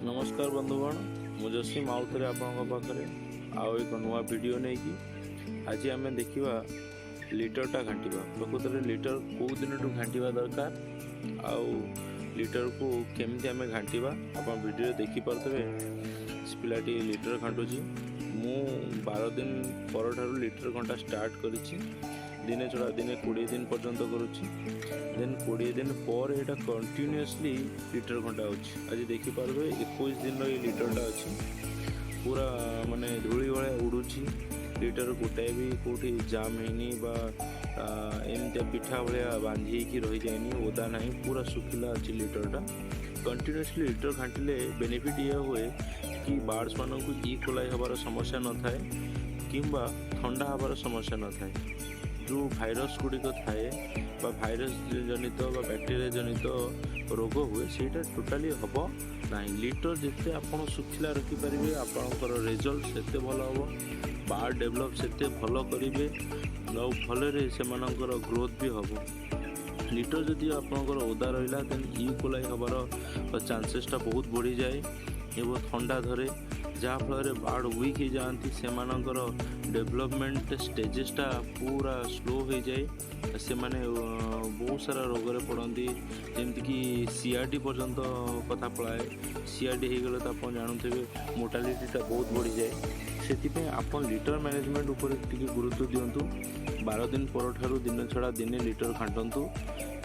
ନମସ୍କାର ବନ୍ଧୁଗଣ, ମୁଁ ଜସିମ ଆଉ ଥରେ ଆପଣଙ୍କ ପାଖରେ ଆଉ ଏକ ନୂଆ ଭିଡ଼ିଓ ନେଇକି। ଆଜି ଆମେ ଦେଖିବା ଲିଟରଟା ଘାଣ୍ଟିବା। ପ୍ରକୃତରେ ଲିଟର କେଉଁ ଦିନଠୁ ଘାଣ୍ଟିବା ଦରକାର ଆଉ ଲିଟରକୁ କେମିତି ଆମେ ଘାଣ୍ଟିବା, ଆପଣ ଭିଡ଼ିଓରେ ଦେଖିପାରୁଥିବେ। ସେ ପିଲାଟି ଲିଟର ଘାଣ୍ଟୁଛି। ମୁଁ 12 ଦିନ ପରଠାରୁ ଲିଟର ଘଣ୍ଟା ଷ୍ଟାର୍ଟ କରିଛି। ଦିନେ ଛଡ଼ା ଦିନେ 20 ଦିନ ପର୍ଯ୍ୟନ୍ତ କରୁଛି। ଦେନ୍ 20 ଦିନ ପରେ ଏଇଟା କଣ୍ଟିନ୍ୟୁଅସଲି ଲିଟର ଘଣ୍ଟା ହେଉଛି। ଆଜି ଦେଖିପାରୁଥିବେ, 21 ଦିନର ଏଇ ଲିଟରଟା ଅଛି। ପୁରା ମାନେ ଧୂଳି ଭଳିଆ ଉଡ଼ୁଛି ଲିଟର। ଗୋଟାଏ ବି କେଉଁଠି ଜାମ୍ ହେଇନି ବା ଏମିତିଆ ପିଠା ଭଳିଆ ବାନ୍ଧି ହେଇକି ରହିଯାଇନି, ଓଦା ନାହିଁ, ପୁରା ଶୁଖିଲା ଅଛି ଲିଟରଟା। କଣ୍ଟିନ୍ୟୁଅସଲି ଲିଟର ଘାଣ୍ଟିଲେ ବେନିଫିଟ୍ ଇଏ ହୁଏ କି ବାର୍ଡ଼ସମାନଙ୍କୁ ଇ କୋଲାଇ ହେବାର ସମସ୍ୟା ନଥାଏ କିମ୍ବା ଥଣ୍ଡା ହେବାର ସମସ୍ୟା ନଥାଏ। ଯେଉଁ ଭାଇରସ୍ ଗୁଡ଼ିକ ଥାଏ ବା ଭାଇରସ୍ ଜନିତ ବା ବ୍ୟାକ୍ଟେରିଆ ଜନିତ ରୋଗ ହୁଏ, ସେଇଟା ଟୋଟାଲି ହେବ ନାହିଁ। ଲିଟର ଯେତେ ଆପଣ ଶୁଖିଲା ରଖିପାରିବେ, ଆପଣଙ୍କର ରେଜଲ୍ଟ ସେତେ ଭଲ ହେବ। ବାର୍ଡ଼ ଡେଭଲପ୍ ସେତେ ଭଲ କରିବେ ଆଉ ଭଲରେ ସେମାନଙ୍କର ଗ୍ରୋଥ୍ ବି ହେବ। ଲିଟର ଯଦି ଆପଣଙ୍କର ଓଦା ରହିଲା, ଦେନ୍ ଇ କୋଲାଇ ହେବାର ଚାନ୍ସେସଟା ବହୁତ ବଢ଼ିଯାଏ ଏବଂ ଥଣ୍ଡା ଧରେ, ଯାହାଫଳରେ ବାର୍ଡ଼ ୱିକ୍ ହେଇଯାଆନ୍ତି। ସେମାନଙ୍କର ଡେଭଲପମେଣ୍ଟ ଷ୍ଟେଜେସଟା ପୁରା ସ୍ଲୋ ହେଇଯାଏ। ସେମାନେ ବହୁତ ସାରା ରୋଗରେ ପଡ଼ନ୍ତି, ଯେମିତିକି ସିଆରଡି ପର୍ଯ୍ୟନ୍ତ କଥା ପଳାଏ। ସିଆରଡି ହେଇଗଲେ ତ ଆପଣ ଜାଣୁଥିବେ, ମୋର୍ଟାଲିଟିଟା ବହୁତ ବଢ଼ିଯାଏ। ସେଥିପାଇଁ ଆପଣ ଲିଟର ମ୍ୟାନେଜମେଣ୍ଟ ଉପରେ ଟିକେ ଗୁରୁତ୍ୱ ଦିଅନ୍ତୁ। 12 ଦିନ ପରଠାରୁ ଦିନ ଛଡ଼ା ଦିନେ ଲିଟର ଘାଣ୍ଟନ୍ତୁ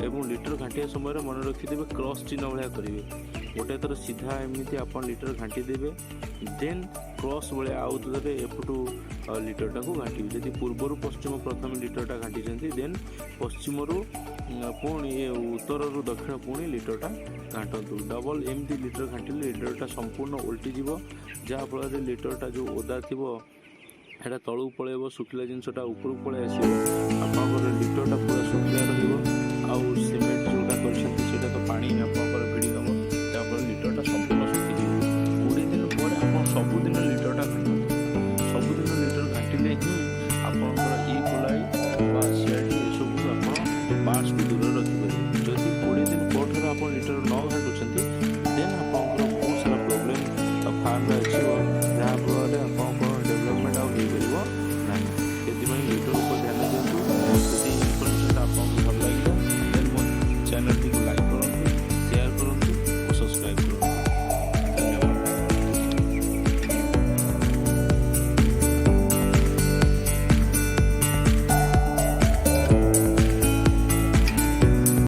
ଏବଂ ଲିଟର ଘାଣ୍ଟିବା ସମୟରେ ମନେ ରଖିଦେବେ, କ୍ରସ୍ ଚିହ୍ନ ଭଳିଆ କରିବେ। ଗୋଟେ ଥର ସିଧା ଏମିତି ଆପଣ ଲିଟର ଘାଣ୍ଟି ଦେବେ, ଦେନ୍ କ୍ରସ୍ ଭଳିଆ ଆଉ ଥରେ ଏପଟୁ ଲିଟରଟାକୁ ଘାଣ୍ଟିବେ। ଯଦି ପୂର୍ବରୁ ପଶ୍ଚିମ ପ୍ରଥମେ ଲିଟରଟା ଘାଣ୍ଟିଛନ୍ତି, ଦେନ୍ ପଶ୍ଚିମରୁ ପୁଣି ଉତ୍ତରରୁ ଦକ୍ଷିଣ ପୁଣି ଲିଟରଟା ଘାଣ୍ଟନ୍ତୁ। ଡବଲ୍ ଏମିତି ଲିଟର ଘାଣ୍ଟିଲେ ଲିଟରଟା ସମ୍ପୂର୍ଣ୍ଣ ଓଲଟିଯିବ, ଯାହାଫଳରେ ଲିଟରଟା ଯେଉଁ ଓଦା ଥିବ ସେଇଟା ତଳକୁ ପଳେଇବ, ଶୁଖିଲା ଜିନିଷଟା ଉପରକୁ ପଳେଇ ଆସିବ। ଆପଣଙ୍କର ଲିଟରଟା ପୁରା ଶୁଖିଲା ରହିବ ଆଉ ସିମେଣ୍ଟ ଯେଉଁଟା କରିଛନ୍ତି, ସେଇଟା ତ ପାଣି ଆପଣଙ୍କର ଭିଡ଼ି ନେବ, ଯାହାଫଳରେ ଲିଟରଟା ସମ୍ପୂର୍ଣ୍ଣ ଶୁଖିଯିବ। 20 ଦିନ ପରେ ଆପଣ ସବୁଦିନ ଲିଟରଟା ଘାଣ୍ଟନ୍ତୁ। ସବୁଦିନ ଲିଟର ଘାଣ୍ଟିଲେ ହିଁ ଆପଣଙ୍କର ଇ କୋଲାଇ ବା ସିଆରଡି ଏସବୁକୁ ଆପଣ ବାର୍ଡ଼ସକୁ ଦୂରରେ ରଖିପାରିବେ। ଯଦି 20 ଦିନ ପରଠାରୁ ଆପଣ ଲିଟର ନ ଘାଣ୍ଟୁଛନ୍ତି, ଦେନ୍ ଆପଣଙ୍କର ବହୁତ ସାରା ପ୍ରୋବ୍ଲେମ୍ ଫାର୍ମରେ ଆସିବ, ଯାହାଫଳରେ ଆପଣଙ୍କର ଡେଭଲପମେଣ୍ଟ ଆଉ ହେଇପାରିବ ନାହିଁ। ସେଥିପାଇଁ ଲିଟର ଉପରେ ଧ୍ୟାନ ଦିଅନ୍ତୁ। ଯଦି ଇନଫର୍ମେସନଟା ଆପଣଙ୍କୁ ଭଲ ଲାଗିଲା, ଦେନ୍ ମୋ ଚ୍ୟାନେଲଟିକୁ